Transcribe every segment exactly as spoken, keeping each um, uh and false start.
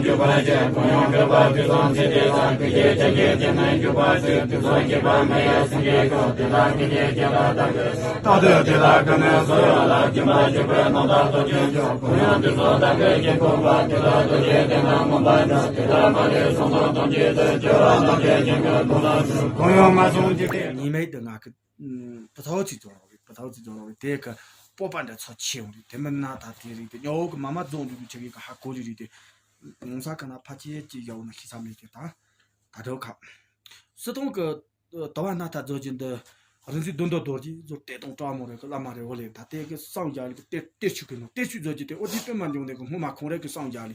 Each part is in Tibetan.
འཇུག་པར་བྱེད། གང་ཡང་འདོད་པ་དེ་ཙམ་ཚེ་དེ་ཙམ་ཀུན་གྱི་ཆ་རྐྱེན་གྱིས་ནི་འཇུག་པར་བྱེད། དེ་ཙམ་གྱིས་པ་མི་ཡ་སེང་གེ་ཁོ་དེ་དག་ཀུན་གྱི་རྒྱལ་པོ་དག་གི་རྟག་ཏུ་དེ་དག་གི་ནི་སོ་ཡོད་ལ་སྦྱིན་པ་བྱེད་པའི་རྣམ་དག་ཏུ་སྤྱོད་འཇུག་གང་ཡང་དེ་ཙམ་དག་གི་རྐྱེན་ཁོག་པ་དེ་དག་ཏུ་བྱེད་དེ་ན་མངོན་པར་འཇུག་དེ་དག་མ་ལུས་སོང་ཙམ་ཐམས་ཅད་དུ་སྐྱེ་བ་རྣམས་ཀྱི་རྐྱེན་གྱིས་ཐོག་ལ་ཞུགས། གང་ཡང་མ་བྱུང་ཅི་སྟེ། ཉི་མའི་དུ་ང་གི་ཨུམ། བུ་ཚ་བོ་ཚིག་རྫོང་རོགས་རེད། བུ་ཚ་བོ་ཚིག་རྫོང་རོགས་རེད། དེ་གི་སྤོབས་པ་འདྲ་ཚོ་ཆེ་ཡོང་རེད། དེ་མིན་ན་ད་དེ་རེད། དེ་ཉོ་བོ་གི་མ་མ་རྫོང་འདུག་གི་ཆེ་གི་གི་ཧ་གོ་རེད་རེད། དེ་ངོ་ས་གི་ན་ཕ་ཆེ་ཅི་ཡོད་ན་ཤི་ས་མེད་གི་ད་ད་དྲོ་ཁ་སི་ཐོང་གི་དུ་བ་སྣ་ཐ་རྫོགས་ཀྱི་འདི་རིན་ཚིག་བདུན་དུ་རྡོ་རྗེ་རྫོགས་གཏེར་སྟོང་བཀྲ་མོ་རེད་གི་བླ་མ་རེད། འོ་ལེ་ད་དེ་གི་སངས་རྒྱས་ལེ་གི་གཏེར་གཏེར་ཆོས་གི་ནོ་གཏེར་ཆོས་རྫོགས་ཀྱི་དེ་ཨོ་དེ་པད་མ་འབྱུང་གནས་གི་སྔོན་མ་ཁོང་རེ་གི་སངས་རྒྱས་ལེ་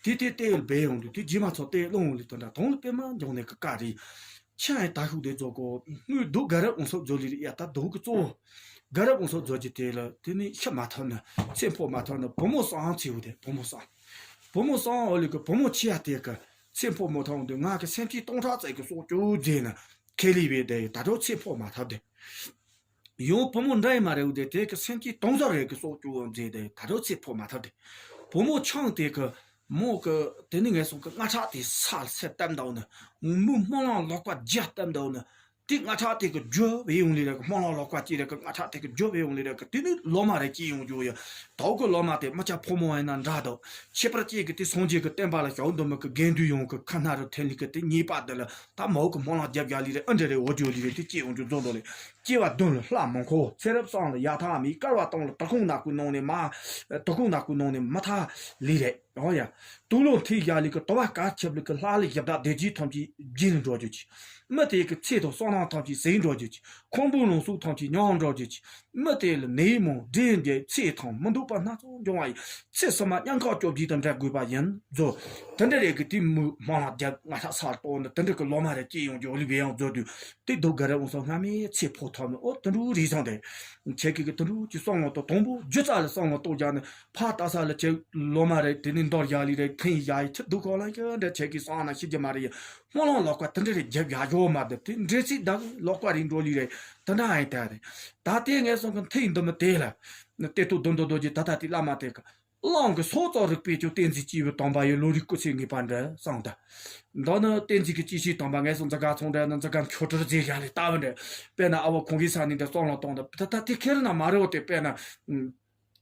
དེ་དེ་གཏེར་ཡོད་སྦས་ཡོང་དུས་དེ་རྗེས་མ་ཚོ་གཏེར་སློང་འོང་ལེ་དོན་འདྲ་དོང་ལ་པད་མ་འབྱུང་གནས་གི་བཀའ་རེད། ཆ་ཡི་ད་ཤུགས་དེ་རྫོགས་གོ། དངུལ་རྡོ་དགའ་རབ་འོང་སོགས་རྫོགས་ལི་རི་ཡ་ད་རྡོ་གི་གཙོ་བོ། དགའ་རབ་འོང་སོགས་རྫོགས་ཀྱི་དེ་ལ་དེ་ནི་ཤི་མ་ཐུབ་ནི་ཚེ་འཕོ་མ་ཐུབ་ནི་བུ་མོ་སང་ཚེ་བུ་དེ་བུ་མོ་སང་། བུ་མོ་སང་འོ་ལི་གི་བུ་མོ་ཆེ་ཡ་དེ་གི་ཚེ་འཕོ་མ་ཐུབ་འདི་ང་གི་སེམས་ཅན་སྟོང་ཕྲག་ཙམ་གི་སྲོག་སྐྱོབ་མཛད་ནི་ཁེ་ལི་བས་དེ་ད་དྲོ་ཚེ་འཕོ་མ་ཐུབ་དེ། ཡང་བུ་མོ་འདྲ་ཡི་མ་རེད་འོ་དེ་དེ་གི་སེམས་ཅན་སྟོང་ཟོག་རེ་གི་སྲོག་སྐྱོབ་མཛད་དེ་ད་དྲོ་ཚེ་འཕོ་མ་ཐུབ་དེ། བུ་མོ་ཆུང་དེ་གི་མོ་གི་དེ་ནི་ངས་སོང་གི་རྔ་ཁྲག་དེ་ས་ལ་སེར་བཏབ་འདུག་ནི། མོ་སྨོན་ལམ་ལོག་པ་རྒྱ་བཏབ་འདུག་ནི། དེ་རྔ་ཁྲག་དེ་གི་རྒྱུ་བས་ཡོང་ལི་རེད་གི་སྨོན་ལམ་ལོག་པ་ཅི་རེད་གི་རྔ་ཁྲག་དེ་གི་རྒྱུ་བས་ཡོང་ལི་རེད་གི་དེ་ནི་ལོ་མ་རེ་སྐྱེ་ཡོང་རྒྱུ་ཡོད། དོག་གི་ལོ་མ་དེ་མི་སྐྱ་ཕོ་མོ་ཡིན་ན་འདྲ་འདུག་ཁྱད་པར་ཅན་གི་དེ་སངས་རྒྱས་གི་བསྟན་པ་ལ་ཞབས་འདོན་མི་གི་དགེ་འདུན་ཡོང་གི་ཁ་སྣ་རུ་འཐེན་ལི་གི་དེ་ཉེས་པ་འདི་ལ་ད་མོ་གི་སྨོན་ལམ་རྒྱབ་རྒྱ་ལི་རེད། ཨ་འདྲ་རེད། འོ་རྒྱུ་ལི་རེད། དེ་སྐྱེ་ཡོང་རྒྱུ་རྫོགས་འདུག་ལེ། སྐྱེ་བ་བདུན་ལ་ལྷ་མང་ཁོ། ཚེ་རབས་གསུམ་ལ་ཡ་ཐག་མེད། བསྐལ་བ་སྟོང་ལ་དུར་ཁུང་ནག་པོའི་ནང་ནས་མ། དུར་ཁུང་ནག་པོའི་ནང་ནས་མ་ཐར་ལི་རེད། འོ་ཡ། དུག་ལོག་མཐའི་ཡ་ལི་གི་དུ་བ་དཀར་ཆབ་ལི་གི་ལྷ་ལ་ཡབ་དག་སྡེ་བརྒྱད་ཐམས་ཅད་རྗེས་ལ་འགྲོ་རྒྱུ་ཅིག་མི་དེ་གི་ཚེ་དང་བསོད་ནམས་ཐམས་ཅད་ཟད་འགྲོ་རྒྱུ་ཅིག་ཁང་པའི་ལོངས་སྤྱོད་ཐམས་ཅད་ཉམས་འགྲོ་རྒྱུ་ཅིག་མི་དེ་ལ་ནད་མུག་འདྲེ་འགྱེལ་ཚེ་ཐང་མི་སྡུག་པ་སྣ་ཚོགས་འབྱུང་བ་ཡིན། ཚེ་ཕྱི་མ་གཉན་ཁ་བཅོ་བརྒྱད་དང་འབྲལ་དགོས་པ་ཡིན་ཟོ། དེ་འདྲ་རེད་གི་དེ་མོ་སྨོན་ལམ་རྒྱབ་རྔ་ཁྲག་ས་ལ་གཏོར་ནས་དེ་འདྲ་གི་ལོ་མ་རེ་སྐྱེ་ཡོང་རྒྱུ་འོ་ལི་བས་ཡང་རྫོགས་དུས་དེ་རྡོ་དགའ་རབ་འོང་སོང་སྔ་མའི་ཚེ་འཕོ་ཐུབ་ནས་ཨོ་དེ་འདྲ་རེད་སོང་དེ། ཁྱེད་ཀྱི་གི་དེ་འདྲ་ཅིག་བསམ་བློ་གཏོང་དང་པོ་རྒྱུ་རྩ་ལ་བསམ་བློ་གཏོང་རྒྱག་ནས་ཕར་ལྟ་ས་ལ་ཁྱེད་ལོ་མ་རེ་དེ་ནས་འདོར་རྒྱག་ལི་རེ་འཐེན་རྒྱག་ཡི་ཁྱི་སྡུག་གོ་ལ་ཁྱེད་འདྲ་ཁྱེད་ཀྱི་བསམ་ན་ཤི་རྒྱུ་མ་རེད། སྨོན་ལམ་ལོག་པ་དེ་འདྲ་རེ་རྒྱབ་ཡ་ཡོད་མ་འདི་དེ་འདྲེ་ཚིག་བདག་ལོག་པ་རིག་འགྲོ་ལི་རེད། དེ་འདྲ་ཨེ་ད་རེད། ད་ལྟའི་ངས་སོང་གི་མཐའི་འདི་མི་དེ་ལ་གཏེར་ཐུག་རྡོ་འདོ་རྡོ་རྗེ་ད་ལྟ་དེ་བླ་མ་དེ་གི་གླང་གི་སོ་ཙོག་རིག་པས་ཀྱང་བསྟན་འཛིན་སྐྱེས་བུ་དམ་པ་ཡི་བློ་རིག་སྐུ་ཚེ་ངེས་པ་འདྲ་བསམ་ད། མདོ་ནི་བསྟན་འཛིན་གྱི་སྐྱེས་ཆེན་དམ་པ་ངས་སོང་འཛི་ག་ཚོང་འདྲ་ན་འཛི་ག་མཆོག་སྤྲུལ་རྫས་གཞན་ལས་ལྟ་བུ་འདྲ། དཔེར་ན་ཨ་བ་ཁོང་གིས་ས་ནས་འདྲ་བསམ་བློ་གཏོང་ད་ད་ད་དེ་ཁེར་ན་མ་རེད་བ་དེ་དཔེར་ན།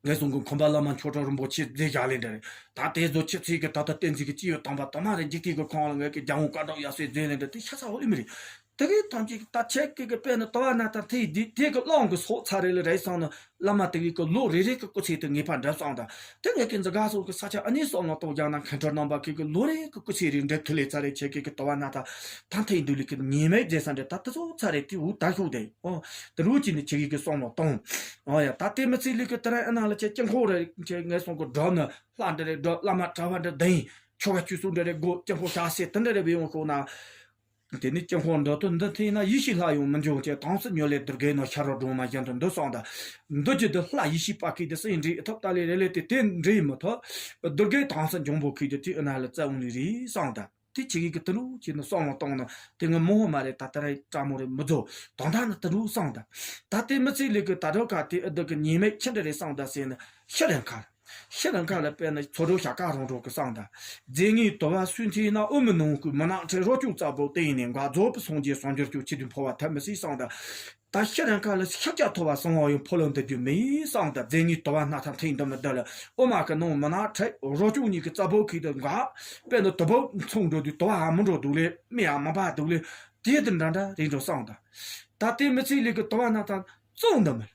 ངས་སོང་གི་ཁོམ་པ་བླ་མ་མཆོག་སྤྲུལ་རིན་པོ་ཆེ་རྫས་གཞན་ལས་འདྲ་རེད། ད་དེ་ཚོ་ཁྱེད་ཚོས་གི་ད་ལྟ་བསྟན་འཛིན་གྱི་སྐྱེས་བུ་དམ་པ་དུ་མ་རེད་འཇིག་རྟེན་གྱི་ཁོངས་ལ་ངས་གི་རྒྱལ་བོ་བཀའ་དྲག་ཡ་སོའི་རྫས་ལས་འདྲ་དེ་ཤ་ཚ་བོ་ཨེ་མི་རེད། དེ་གའི་ཐམས་ཅད་ད་ཁྱེད་ཀྱི་གི་དཔེ་ནི་དུ་བ་ན་ད་དེ་དེ་དེ་གི་གླང་གི་སོ་ཚ་རེ་ལ་རེད་སོང་ན་བླ་མ་དེ་གི་གི་ལོ་རེ་རེ་གི་སྐུ་ཚེ་དེ་ངེས་པ་འདྲ་སོང་ད། དེ་ངས་གི་འཛི་ག་སོགས་གི་ས་ཆ་ཨ་ནི་སོགས་ལ་གཏོང་རྒྱག་ན་མཁན་སྤྲུལ་རྣམ་པ་གི་གི་ལོ་རེ་གི་སྐུ་ཚེ་རེ་འདྲ་ཐུ་ལེ་ཚ་རེ་ཁྱེད་ཀྱི་གི་དུ་བ་ན་ད་ད་མཐའི་འདུལ་ལི་གི་ཉི་མའི་རྫས་ས་འདྲ་ད་དེ་ཚོ་ཚ་རེ་དེ་འུ་ད་ཤུགས་དེ་ཨོ་དེ་རུ་ཅི་ནི་ཁྱེད་ཀྱི་གི་སོང་ལ་གཏོང་། ཨོ་ཡ་ད་དེ་མི་ཚེ་ལི་གི་དེ་ར་ཨ་ན་ལ་ཁྱེད་སྐྱེ་འཁོར་རེ་ཁྱེད་ངས་སོང་གི་སྒྲོམ་ན་ལྷ་འདྲ་རེ་སྒྲོམ་བླ་མ་གྲྭ་བ་འདྲ་དེ་ཡིན། ཆོ་ག་ཆུ་སྲུང་འདྲ་རེ་སྒོ་སྐྱེ་འཁོར་བྱ་སེ་དེ་འདྲ་རེ་བས་ཡོང་ཤོག་ན། དེ་ནི་སྐྱེ་འཁོར་འདི་དོན་འདི་མཐུན་ན་ཡེ་ཤེས་ལྷ་ཡང་མི་འབྱུང་ཅེས་དྭངས་སུ་ཉུལ་ལེ་དུར་རྒྱལ་ནང་ཤ་རོ་སྒྲོན་མ་བཞིན་དུ་འདི་སོང་ད། འདི་ཀྱི་འདི་ལྷ་ཡེ་ཤེས་པ་ཁྱེད་དེ་སུ་ཡིན་འདྲི་ཨེ་ཐོབ་ད་ལེ་རེ་ལེ་དེ་དེ་འདྲི་ཡིན་མི་ཐོབ། དུར་རྒྱལ་དྭངས་སུ་འབྱུང་པོ་ཁྱེད་དེ་དེ་ཨ་ན་ལ་རྩ་འོང་ནི་རེད་སོང་ད། དེ་ཁྱེད་ཀྱི་དུ་རུ་ཁྱེད་ནི་སོང་ལ་གཏོང་ན་དེ་ངའི་མོ་ཧོ་མ་རེད་ད་ལྟ་རེ་སྤྲ་མོ་རེད་མི་རྫོགས་དོན་དག་ནི་དུ་རུ་སོང་ད། ད་དེ་མི་ཚེ་ལི་གི་ད་རོ་ཁ་དེ་ཨ་འདི་གི་ཉི་མའི་ཁྱི་འདྲ་རེ་སོང་ད་ཟེར་ནི་ཤི་རན་ཁར། ཤི་རན་ཁ་ལ་དཔེར་ན་མཚོ་འགྲོ་ཞག་ཀ་རང་འགྲོ་གི་སང་ད། རྫས་ངན་དུ་བ་སུན་འཐེན་ན་དབུ་མའི་ནང་ཁུག་མི་ནག་ཁྲི་རོ་བཅུ་རྩ་བོ་སྟེང་ནས་འགག་རྫོགས་པའི་སངས་རྒྱས་བྱང་ཆུབ་ཀྱི་ཆེད་དུ་འཕོ་བ་ཐབས་མི་སྲིད་སང་ད། ད་ཤི་རན་ཁ་ལ་ཤི་རྒྱ་ཐོ་བ་སང་བ་ཡང་འཕོ་ལོ་འདི་རྒྱུ་མི་སང་ད། རྫས་ངན་དུ་བ་སྣ་ཐ་འཐེན་འདི་མི་འདི་ལ་དབུ་མ་གི་ནང་མི་ནག་ཁྲི་རོ་བཅུ་གཉིས་ཀྱི་རྩ་བོ་ཁུག་ཏུ་འགག་དཔེར་ན་དུ་བ་མཚུངས་འགྲོ་དུས་དུ་བ་ཧ་མི་འགྲོ་འདུག་ལེ་མི་ཡ་མ་པ་འདུག་ལེ། དེ་དུ་འདྲ་འདྲ་རེད་འགྲོ་སང་ད། ད་དེ་མི་ཚེ་ལི་གི་དུ་བ་སྣ་ཐ་བཙོང་འདི་མི་ལ།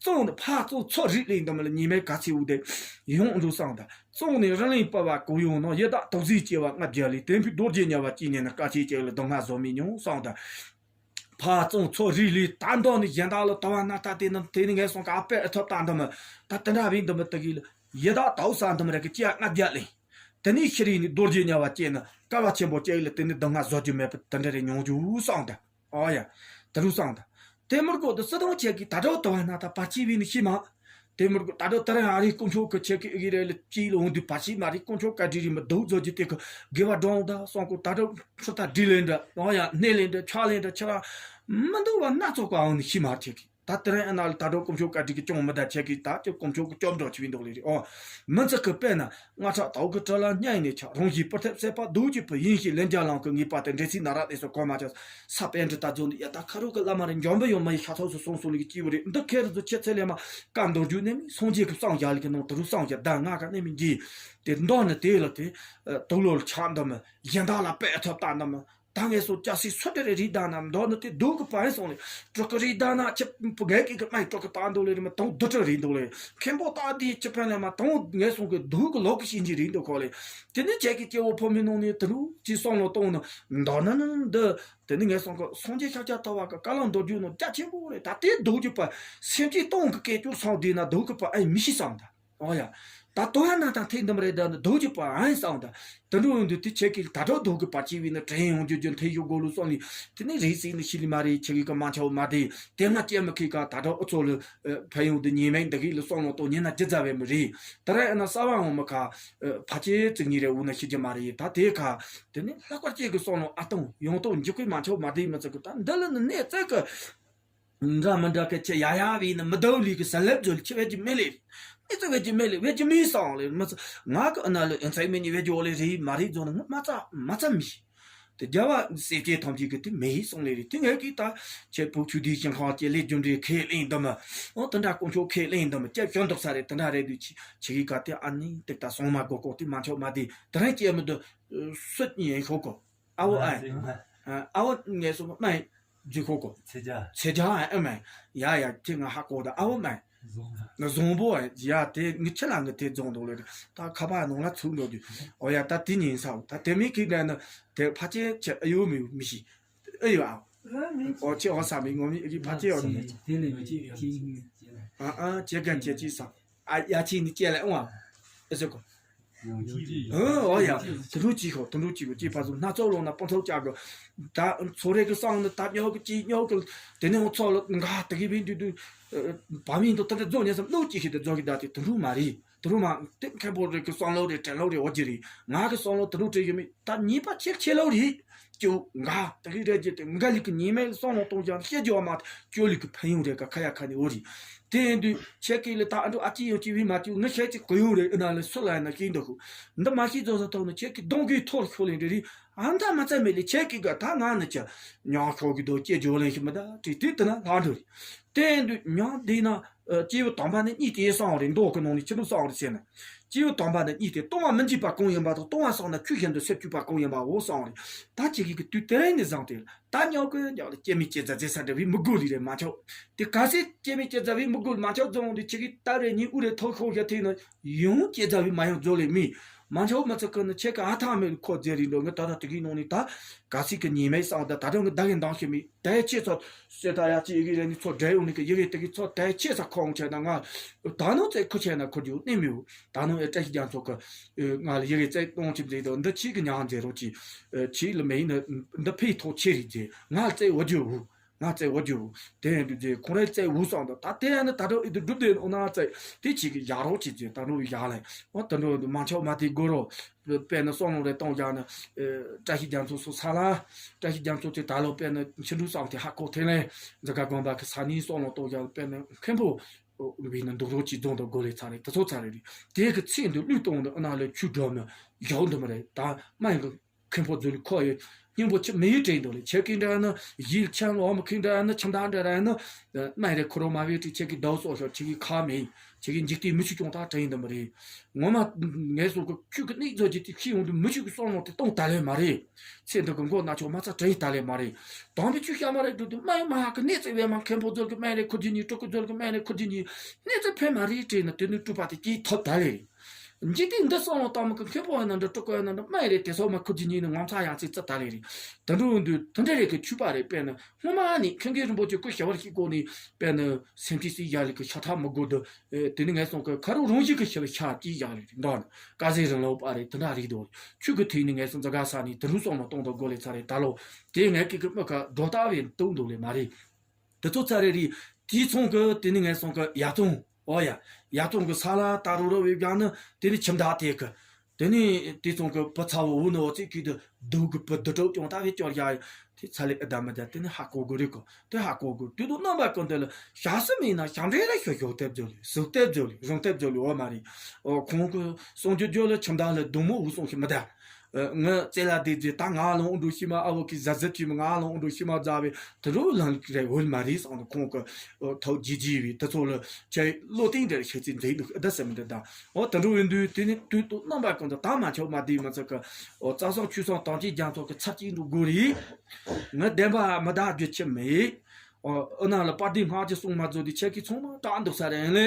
བཙོང་ནི་ཕར་བཙོང་ཚོ་རིག་ལས་འདི་མི་ལ་ཉི་མའི་ག་ཚེ་འུ་དེ་ཡོང་འགྲོ་སང་ད། བཙོང་ནི་རི་གླིང་སྤར་བ་གོ་ཡོང་ནོ་ཡི་དྭགས་དོག་ཟིག་སྐྱེ་བ་ལྔ་བརྒྱ་ལས་དེ་ཕུད་རྡོ་རྗེ་དམྱལ་བ་སྐྱེས་ནས་ན་དཀའ་སྤྱད་ཀྱི་ལ་སྡུག་བསྔལ་བཟོ་མི་མྱོང་སང་ད། ཕར་བཙོང་ཚོ་རིག་ལས་ད་འདོ་ནི་གཞན་དག་ལ་དུ་བ་སྣ་ཐ་དེ་ནི་དེ་ནི་ངས་སོང་ག་དཔེ་ཨེ་ཐོབ་ད་འདི་མི་ད་དེ་འདྲ་བའི་འདི་མི་དུ་གི་ལ་ཡི་དྭགས་དོག་ས་འདི་མི་ར་གི་སྐྱེ་བ་ལྔ་བརྒྱ་ལས། དེ་ནས་ཤི་རིག་ནས་རྡོ་རྗེ་དམྱལ་བ་སྐྱེས་ན་སྐལ་བ་ཆེན་པོ་སྐྱེ་ལ་དེ་ནི་སྡུག་བསྔལ་བཟོ་རྒྱུ་མེད་པ་དེ་འདྲ་རེ་མྱོང་རྒྱུ་སང་ད། ཨོ་ཡ། དེ་རུ་སང་ད། དེ་མུར་གོ་དུ་སི་ཐང་ཆེ་གི་ད་དྲོ་དུ་བ་སྣ་ཐ་བར་ཆི་བི་ནི་ཤི་མ། དེ་མུར་གོ་ད་དྲོ་ད་རེ་ཨ་རི་དཀོན་མཆོག་གི་ཆེ་གི་ཨི་རེ་ལ་ཅི་ལ་འོང་དུས་བར་ཆི་མ་རི་དཀོན་མཆོག་བཀའ་དྲིན་རི་མ་རྡོ་རྫོ་ཅི་དེ་གི་དགེ་བ་སྒྲོང་ད་སོང་གོ་ད་དྲོ་ཕྱི་ད་དྲི་ལེན་འདྲ་ཨོ་ཡ་སྣེ་ལེན་འདྲ་ཆ་ལེན་འདྲ་ཆ་ར་མི་འདུག་བ་སྣ་ཚོགས་ག་འོང་ནི་ཤི་མ་ཆེ་གི་ད། ད་དེ་རིང་ཨ་ན་ལ་ད་དྲོ་དཀོན་མཆོག་བཀའ་དྲིན་གྱིས་ཅུང་མི་འདའ་ཆེ་གི་ད་ཀྱི་དཀོན་མཆོག་གི་སྐྱོབ་འགྲོ་ཆེ་བའི་འདུག་ལེ་རེད། ཨོ། མི་ཚེ་གི་དཔེར་ན་ང་ཚ་དའུ་གི་བྲག་ལ་སྙིང་ནས་ཆགས། རང་བཞིན་པར་ཐེབས་སྲེད་པ་རྡོ་རྗེ་བུ། ཡིན་ཞིང་ལན་བརྒྱ་ལང་གི་ངེས་པ་དེ། འདྲེ་ཚིག་ན་ར་དེ་སོགས་གོ་མ་ཆགས། ས་པཎ་གྱི་ད་རྫོང་འདི་ཡ་ད་ཁ་རོག་གི་བླ་མ་རེད། འཇམ་པོ་ཡོང་མ་ཡི་ཤ་ཚོགས་སུ་སོང་སོང་ལེ་གི་སྐྱིད་པོ་རེད། འདི་ཁེར་རོ་ཆེ་ཚེ་ལས་མ་བཀའ་མདོ་རྒྱུད་ནས་མི་སངས་རྒྱས་ཀྱི་བསམ་བཞག་ལེ་གི་ནང་དུ་རུ་བསམ་བཞག་ད་ང་ག་ནས་མི་འགྱིས། དེ་མདོ་ནི་དེ་ལ་དེ་དུག་ལོར་ཆགས་འདི་མི་གཞན་དག་ལ་དཔེ་ཐོབ་ལྟ་འདི་མི། ད་ངས་སོ་སྐྱ་སེ་སུ་དེ་རེ་རེ་ད་ན་མདོ་ནི་དེ་སྡུག་གི་པ་ཡིན་སོང་ལེ། དྲུག་གི་རེ་ད་ན་ཁྱི་ངས་ཀྱི་གི་མ་དྲུག་གི་ད་འདུག་ལེ་རེ་མ་དང་བདུན་དྲུག་རེ་འདུག་ལེ། མཁན་པོ་ད་དེ་ཁྱི་ཕན་ལེ་མ་དང་ངས་སོང་གི་སྡུག་གི་ལོག་གི་ཤིན་ཅི་རེ་འདུག་ཁོ་ལེ། དེ་ནི་ཁྱེད་ཀྱི་སྐྱེ་བོ་ཕོ་མོའི་ནང་ནས་དེ་རུ་ཅི་སོང་ལོ་གཏོང་ནི་མདོ་ནི་ནི་འདི། དེ་ནི་ངས་སོང་གི་སངས་རྒྱས་ཤཱཀྱ་ཐུབ་པ་གི་བཀའ་སློབ་མདོ་རྒྱུད་ནང་རྒྱ་ཆེན་པོ་རེད། ད་དེ་སྡུག་གི་པ་སེམས་ཅན་སྟོང་གི་སྐད་ཅོར་སོང་དེ་ན་སྡུག་གི་པ་ཨེ་མི་ཤི་བསམ་ད། ཨོ་ཡ། ད་དོ་ཡ་ན་ད་ཐེག་འདི་མ་རེད། ད་ནི་སྡུག་གི་པ་ཨན་སང་ད། དུད་འགྲོ་འདི་དེ་ཆེ་གི་ད་དྲག་སྡུག་གི་པ་ཅི་བི་ན་དྲན་ཡོང་རྒྱུ་རྒྱུ་འཐེན་ཡོད་དགོས་ལུགས་སོང་ལི། དེ་ནི་རེད་སྲིད་ནི་ཤི་ལི་མ་རེད། ཆེ་གི་ག་མ་ཆའོ་མ་དེ་དེ་ང་སྐྱེ་མི་ཁི་ག་ད་དྲག་ཨུ་ཚོ་ལི་ཕན་ཡོང་དུ་ཉེས་མེད་འདི་གི་ལི་སོང་ལོ་ཏོ་ཉེ་ན་ཇི་ཛ་བས་མི་རེད། ད་ར་ཨ་ན་ས་བ་འོང་མི་ཁ་ཕ་ཆེ་ཙིག་ཉི་རེ་འུ་ན་ཤི་རྒྱུ་མ་རེད། ད་དེ་ཁ་དེ་ནི་ལྷག་པར་ཆེ་གི་སོང་ལོ་ཨ་སྟོང་ཡོང་ཏོ་འཇིགས་པའི་མ་ཆའོ་མ་དེ་མི་ཚེ་གི་ད་འདི་ལི་ནི་གནས་ཚད་གི་འདྲ་མི་འདྲ་གི་ཆེ་ཡ་ཡ་བས་ནི་མི་ལྡོག་ལི་གི་ས་ལེབ་ཛོལ་ཆེ་བས་ཀྱི་མེ་ལེ། མི་ཚེ་བས་ཀྱི་མེ་ལེ་བས་ཀྱི་མེ་སང་ལེ། མི་ཚེ་ང་གི་ཨ་ན་ལེ་ཨན་ཚའི་མེ་ནི་བས་ཀྱི་འོ་ལེ་རེད་མ་རེད་ཛོ་ནི་ང་མ་ཚ་མ་ཚ་མི་ཤི། དེ་རྒྱ་བ་སེ་ཀྱེ་ཐམས་ཅད་ཀྱི་དེ་མེ་ཡི་སང་ལེ་རེད། དེ་ངས་ཀྱི་ད་ཆེ་ཕུག་ཆུ་དེ་ཞིང་ཁང་ཀྱི་ལེ་རྒྱུ་འབྲས་ཁས་ལེན་འདི་མ། ཨོ་དེ་འདྲ་དཀོན་མཆོག་ཁས་ལེན་འདི་མ་སྐྱབས་བཅོལ་འདུག་ས་རེད། དེ་འདྲ་རེད་དུས་ཆི་ཆི་གི་ག་དེ་ཨ་ནི་ཏིག་ད་སོང་མ་གོ་གོ་དེ་མ་ཆོག་མ་དེ་དེ་རང་སྐྱེ་མི་འདུག་སུ་ཉན་ཤོག་གོ། ཨ་བོ་ཨ། ཨ་བོ་ངས་སོ་མ་ཡིན་རྫི་ཁོ་གོ། ཚེ་རྒྱ། ཚེ་རྒྱ་ཨ་མ། ཡ་ཡ་དེ་ང་ཧ་གོ་ད་ཨ་བོ་མ། བཟང་བོ། ང་བཟང་བོ་ཨ་ཡ་དེ་ངི་ཆེ་ལ་ངི་དེ་བཟང་འདུག་ལེ། ད་ཁ་པར་ནང་ལ་ཚུགས་འགྲོ་དུས་ཨོ་ཡ་ད་དེ་ཉིན་ས་ད་དེ་མི་ཁིག་ད་ན་དེ་ཕ་ཆེ་ཆེ་ཨ་ཡོ་མི་མི་ཤི་ཨ་ཡོ་ཨ། ཨོ་ཆེ་ཨོ་ས་མི་ངོ་མི་ཨ་ཕ་ཆེ་ཨོ་མི། དེ་ལས་མི་ཆེ་ཡོད་ཨ་ཨ་ཆེ་གན་ཆེ་ཆེ་ས། ཨ་ཡ་ཆི་ནི་ཅེ་ལེ་ཨོ་ཨ། ཨེ་ཟེར་གོ། ཡང་ཅི་ཅི་ཨོ་ཨོ་ཡ། དུ་འགྲོ་ཅི་ཤོག་དུ་འགྲོ་ཅི་གོ་ཅི་ཕ་ཚོ་སྣ་ཚོགས་ལོ་ན་སྤོ་ཚོགས་ཅག་གི། ད་ཚོ་རེ་གི་སང་ནི་ད་ཉོ་གི་ཅི་ཉོ་གི། དེ་ནས་ཚོ་ལ་འགའ་དེ་གི་བིན་དུ་དུ། བ་མིན་དུ་ད་དེ་རྫོགས་ཉེ་སམ་ལོ་ཅི་ཤི་དེ་རྫོགས་གི་ད་དེ་དུ་འགྲོ་མ་རེད། དུ་འགྲོ་མ་དེ་མཁན་པོ་རེ་གི་སང་ལོ་རེ་དྲན་ལོ་རེ་འོ་ཅི་རེད། ང་གི་སང་ལོ་དུ་འགྲོ་དྲན་ཡོད་མེད་ད་ཉེས་པ་ཆེ་ཆེ་ལོ་རེད། ཅོ་འགའ་ད་གི་རེད་ཅེ་དེ་འགའ་ལི་གི་ཉི་མའི་སོང་ལོ་གཏོང་ཀྱང་ཤེས་ཀྱི་བ་མ་ཅོ་ལི་གི་ཕན་ཡོན་རེ་ག་ཁ་ཡ་ཁ་ནི་འོ་རི། དེ་ཡིན་དུས་ཁྱེད་ཀྱི་ལི་ད་ཨ་འགྲོ་ཨ་ཅི་ཡོད་ཅི་བི་མ་ཅོ་ངི་ཤེས་ཅི་གུ་ཡོང་རེ་ཨ་ན་ལི་སུ་ལ་ཡ་ན་ཤེས་འདུག་འདི་མ་ཤེས་ཛོ་ས་ཐོག་ནི་ཁྱེད་ཀྱི་གདོང་གི་ཐོར་ཤོ་ལེན་རེ་རི་ཨ་མཐའ་མ་ཚད་མེད་ལི་ཁྱེད་ཀྱི་ག་ད་ང་ནི་ཅི་ཉང་ཤོ་གི་དོ་ཅེ་ཇོ་ལེན་ཤི་མི་ད་ཏི་ཏི་ཏི་ན་ལྷ་འགྲོ་རི། དེ་ཡིན་དུས་ཉང་དེ་ན། སྐྱེས་བུ་དམ་པ་ནི་གཉིས་ཏེ་གསང་བ་རེད། མདོ་གི་ནང་ནས་ཕྱི་ནུབ་གསང་བ་རེད་ཟེར་ན། སྐྱེས་བུ་དམ་པ་ནི་གཉིས་ཏེ་ལྟུང་བ་མི་འཇིགས་པ་གང་ཡིན་པ་དང་ལྟུང་བ་བསགས་ན་ཆོས་བཞིན་དུ་སེམས་བསྐྱུད་པ་གང་ཡིན་པའོ་གསང་བ་རེད། ད་ཅི་གི་གི་དུས་དེ་རིང་ནས་བཟུང་སྟེ་ད་ཉོག་གི་ཉོག་ལ་སྐྱེ་མེད་སྐྱེ་རྫ་ཟེར་ས་འདྲ་བའི་མི་དགོས་ལི་རེད་མ་ཆོག་དེ་ག་སེ་སྐྱེ་མེད་སྐྱེ་རྫ་བའི་མི་དགོས་མ་ཆོག་རྫོང་དེ་ཅི་གི་ད་རེ་ཉིན་དབུ་རེ་ཐོག་ཤོག་བཞག་ཐེངས་ན་ཡང་སྐྱེ་རྫ་བའི་མ་ཡང་རྫོགས་ལས་མི་མ་ཆོག་མི་ཚེ་ཀུན་ནི་ཁྱེད་ཀ་ཨ་ཐང་མེད་ཁོ་རྫས་རིང་འགྲོ་ངི་ད་ད་དེ་གི་ནང་ནས་ད་ག་སེ་གི་ཉེས་མེད་བསགས་ད་ད་དྲང་གི་ད་གི་འདང་ཤེས་མི། དལ་ཆེ་ཚོ་སེ་ད་ཡ་ཅི་ཡི་གེ་རེ་ནི་ཚོ་འབྲེལ་ཡོང་ནི་གི་ཡི་གེ་དེ་གི་ཚོ་དལ་ཆེ་ས་ཁོང་ཆེ་ན་ང་ད་ནོ་ཚེ་ཁུ་ཆེ་ན་ཁུ་རྒྱུ་གནས་མི་འུ་ད་ནོ་ཨེ་བཀྲ་ཤིས་རྒྱ་མཚོ་གི་ང་ལ་ཡི་གེ་བཙལ་གཏོང་ཅི་མཛད་དོ་འདི་ཆི་གི་ཉང་མཛད་རོགས་ཅི་ཆི་ལ་མེ་ཡིན་འདི་ཕེ་ཐོག་ཆེ་རིག་མཛད་ང་བཙལ་འུ་རྒྱུ་འུ་ང་བཙལ་འུ་རྒྱུ་འུ་དེ་ཡིན་དུ་མཛད་ཁོང་རེ་བཙལ་འུ་སོང་དོ་ད་དེ་ཡང་ནི་ད་དྲོ་ཨི་དུ་སྒྲུབ་དེ་འུ་ན་བཙལ་དེ་ཆི་གི་ཡག་རོགས་ཅི་མཛད་ད་ནོ་ཡག་ལ་འོ་ད་ནོ་མ་ཆོག་མ་དེ་དགོས་རོགས། དཔེར་ན་བསམ་བློ་རེ་གཏོང་བཞག་ན། བཀྲ་ཤིས་རྒྱ་མཚོ་སོགས་ས་ལ། བཀྲ་ཤིས་རྒྱ་མཚོ་དེ་ད་ལོ་དཔེར་ན་ཕྱི་འབྲུག་གསུམ་དེ་ཧ་གོ་ཐེངས་ལས་འཛི་ག་དགོན་པ་གི་ས་ནི་བསམ་བློ་གཏོང་བཞག་དཔེར་ན་མཁན་པོ། བས་ན་འདུག་རོགས་ཀྱི་རྫོང་དང་སྒོ་ལས་ཚར་རེད་དེ་ཚོ་ཚར་རེད་རེད། དེ་གི་ཚེ་འདི་བློས་གཏོང་འདི་ཨ་ན་ལས་ཆུ་འགྲོ་ནི་ཡག་འདི་མ་རེད་ད་མ་ཡིན་གི་མཁན་པོ་རྫུ་ལི་ཁོ་ཡི་སྙིང་པོ་ཆི་མི་ཡི་དྲན་འདུག་ལས་ཁྱེད་ཀྱི་འདྲ་ན་ཡིད་ཆེན་ལོ་མི་ཁེ་འདྲ་ན་ཁྱིམ་བདག་འདྲ་ར་ན། མ་རེད་ཁོ་རོ་མ་བས་ཏི་ཁྱེད་ཀྱི་ཟླ་བ་སོགས་ཤོག་ཁྱེད་ཀྱི་ཁ་མེད། ཁྱེད་ཀྱི་འཇིག་རྟེན་མི་ཆུ་ཀྱང་ད་དྲན་འདི་མ་རེད། ངོ་མ། ངས་སོ་གི་ཆུ་གི་གནས་ཚོ་ཅི་ཏི་ཁྱི་ཡོང་དུ་མི་ཆུ་གི་སོང་ལོ་དེ་གཏོང་ད་ལས་མ་རེད། ཚེ་འདི་གི་མགོ་ན་ཆོག་མ་ཚ་དྲན་ད་ལས་མ་རེད། དམ་པའི་ཆུ་ཤ་མ་རེད་འགྲོ་དུ་མ་ཡི་མ་ཧ་གི་གནས་ཚེ་བས་མ་མཁན་པོ་རྫོལ་གི་མ་རེད་ཁུ་རྒྱུ་ཉི་སྤྲུལ་སྐུ་རྫོལ་གི་མ་རེད་ཁུ་རྒྱུ་ཉི། གནས་ཚེ་ཕན་མ་རེད་དྲན་ན་དེ་ནི་སྤྲུལ་པ་དེ་སྐྱེས་ཐོབ་ད་ལས་རེད། འཇིག་རྟེན་འདི་སོང་ལོ་དམ་གི་མཁན་པོ་ཡིན་ན་འདྲ་སྤྲུལ་སྐུ་ཡིན་ན་འདྲ་མ་ཡི་རེད་དེ་སོགས་མ་ཁུ་རྒྱུ་ཉི་ནི་ངོ་མཚར་ཡང་ཚིག་རྩི་ད་ལས་རེད། དེ་འགྲོ་འདུག་དེ་འདྲ་རེད་གི་ཆུ་པ་རེད་དཔེར་ན་སྔོན་མ་ནི་མཁན་རྒན་རིན་པོ་ཆེ་སྐུ་ཞབས་བར་ཞིག་གོ་ནི་དཔེར་ན་སེམས་ཅན་སྲིད་ཡ་ལི་གི་ཤ་ཐག་མི་དགོས་དུ། དེ་ནི་ངས་སོང་གི་ཁ་རུ་རང་བཞིན་གི་ཤ་བའི་ཤ་ཅི་ཡག་ལི་འདྲ་ནི་ཀ་ཟེ་རིང་ལོ་པ་རེད་དེ་འདྲ་རིག་དོ། ཆུ་གི་ཐིག་ནི་ངས་སོང་འཛི་ག་ས་ནི་དེ་རུ་སོང་ལོ་གཏོང་དོ་དགོ་ལེ་ཚ་རེད་ད་ལོ། དེ་ངས་ཀི་གི་མི་ཁ་འགྲོ་ལྟ་བའི་ཏུང་འདུག་ལེ་མ་རེད། དེ་ཚོ་ཚ་རེ་རེད། དེའི་ཚོང་གི་དེ་ནི་ངས་སོང་གི་ཡ་ཚོང་ཨོ་ཡ། ཡ་ཚོང་གི་ས་ལ་ད་རུ་རུ་བའི་བྱང་ནི་དེ་ནི་ཁྱིམ་བདག་དེ་གི། དེ་ནས་དེ་ཚོང་གི་བུ་ཚ་བོ་འུ་ནི་འོ་ཙི་གི་དུ་སྡུག་གི་བུ་དུ་ཏྲོ་ཀྱང་ད་བེ་ཅོར་ཡ་དེ་ཚ་ལེ་ཨ་ད་མི་ད་དེ་ནི་ཧ་གོ་གི་རེད་གོ། དེ་ཧ་གོ་གི་དུས་དུ་རྣམ་པ་ཀུན་ཏུ་ལ་ཞག་སུ་མིན་ན་ཞག་འདྲེ་ར་ཤོ་ཤོ་ཏེ་བརྗོད་ལེ་སུག་ཏེ་བརྗོད་ལེ་རང་ཏེ་བརྗོད་ལེ་འོ་མ་རེད། ཨོ་ཁོང་གི་སོང་རྒྱུ་རྒྱུ་ལ་ཁྱིམ་བདག་ལ་སྡུག་མོ་འུ་སོང་ཞིག་མི་ད། ངི་རྩེ་ལ་བསྡད་རྗེས་ད་ང་ལོང་འགྲོ་ཤི་མ་ཨ་བོ་གི་ཟ་ཟི་ཐུས་མ་ང་ལོང་འགྲོ་ཤི་མ་ཟ་བའི་དུ་རུ་ལང་རེ་འོལ་མ་རེད་སོང་ནས་ཁོང་གི་ཐོག་ཇི་ཇི་བའི་དུ་ཚོ་ལ་ཁྱེད་བློ་གཏིང་འདྲ་ཤེས་ཚེ་མཛེས་འདུག་ཨ་ད་ཟེར་མི་འདི་ད། འོ་དུ་འགྲོ་བའི་འདུས་དེ་ནི་དུས་དུ་རྣམ་པ་ཀུན་ཏུ་ད་མ་ཆོག་མ་བསྡད་མི་ཚོགས་གི་འོ་རྩ་སོགས་ཆུ་སོགས་དང་ཅི་རྒྱང་ཐོག་གི་ཚབ་ཅིག་འགྲོ་དགོས་རེད། ངི་བདེན་པ་མི་ད་རྒྱུ་ཆི་མེད། ཨོ་ཨ་ན་ལ་པར་དེ་སྔགས་ཀྱི་གསུང་མ་རྫོགས་དེ་ཆེ་གི་ཚོང་མ་དྲག་འདུག་ས་རེད་ལེ།